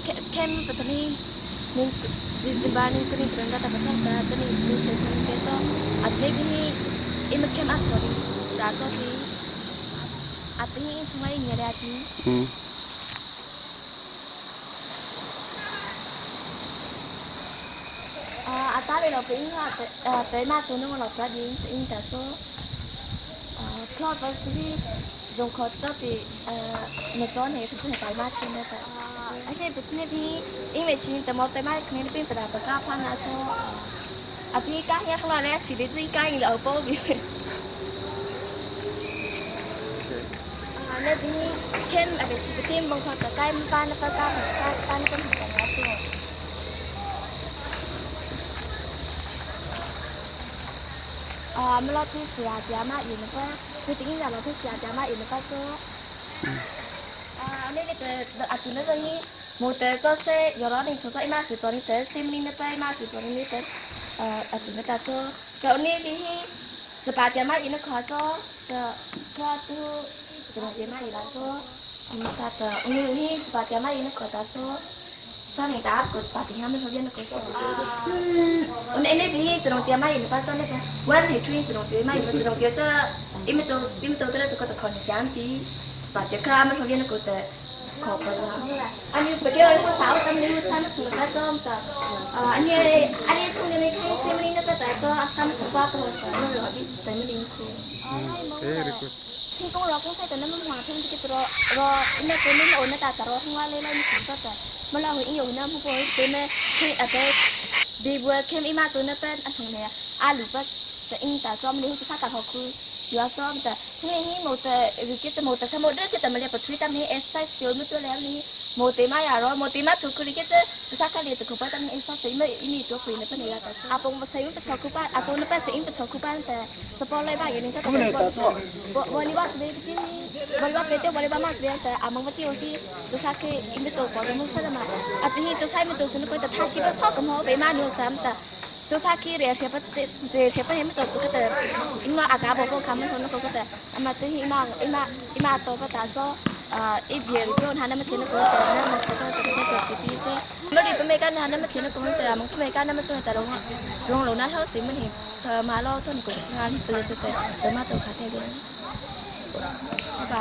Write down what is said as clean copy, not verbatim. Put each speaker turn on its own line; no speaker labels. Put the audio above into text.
Kem patani ning December ning kuni turanga ta patang ta tani ni se thani ke cho atne bi im kem a chori da cho ti atni in chungai nyare ati. A ta le lo pe in ha te ma chu no lo pa din in ta cho plot ba ti dùng khó cho thì một chỗ này thì chỉ phải ma trên đó ta anh em biết này thì 因为是等我对嘛肯定变不大不加潘啊做啊比加遐可能咧是你自己加伊老保比。啊，那边 kem 啊个是个店门口的该班那个加该班那个很多做。啊，没老去是啊，家嘛有那个，佢点解老去是啊，家嘛有那个做？啊，那个啊，就那个伊，冇得做些，有老人做做伊妈去做你得，心里那个伊妈去做你得，啊，就那个做，就你你十八点嘛伊那块做，就块都十八点嘛伊来做，嗯，他的，你你十八点嘛伊那块做。上年打个十八点，他们说变那个做。我那那边自动点嘛，伊那做那个，我那吹自动点嘛，伊自动点这，伊们做伊们做的这个都靠你奖比，十八点卡他们说变那个的。考不啦，啊你不叫你啥？我他们你啥么子那种的，啊你啊你从那边开什么你那个在做啊啥么子瓜多少，那个比是咱们领苦。
Very good.
听讲老公在等那么忙，听这个罗罗那个那个那大大罗听话来来你听到的，没老会有那不过对么听啊对，比不听伊妈做那边啊同呢，阿鲁巴的因大专门去啥大学去。有专的，因为你冇得，如果是冇得，他冇得，这怎么了？不推他们 S size 有么多了呢？冇得嘛呀咯，冇得嘛，出去你这这啥个例子？可把他们 S size 因为因为多贵呢，不能要的。阿公不是用不超苦班，阿公那边是用不超苦班的，是包来吧？有人在我我你话这边，我你话别的，我你话嘛这边的，阿蒙不丢去，做啥去？因为做保姆说的嘛，啊，这些做啥没做什么贵的，他基本超咁好，被骂牛什么的。做啥去？连谁不连谁不没做这个的，因为阿家婆婆他们说那个的，阿妈这些妈妈妈多不打做。一边就他那么听那个的，那么做这个的是比些，没你不没干他那么听那个的，我们没干那么做的龙，龙龙那头是么的，他妈老做你个，俺不是做的，他妈都卡太多。拜拜。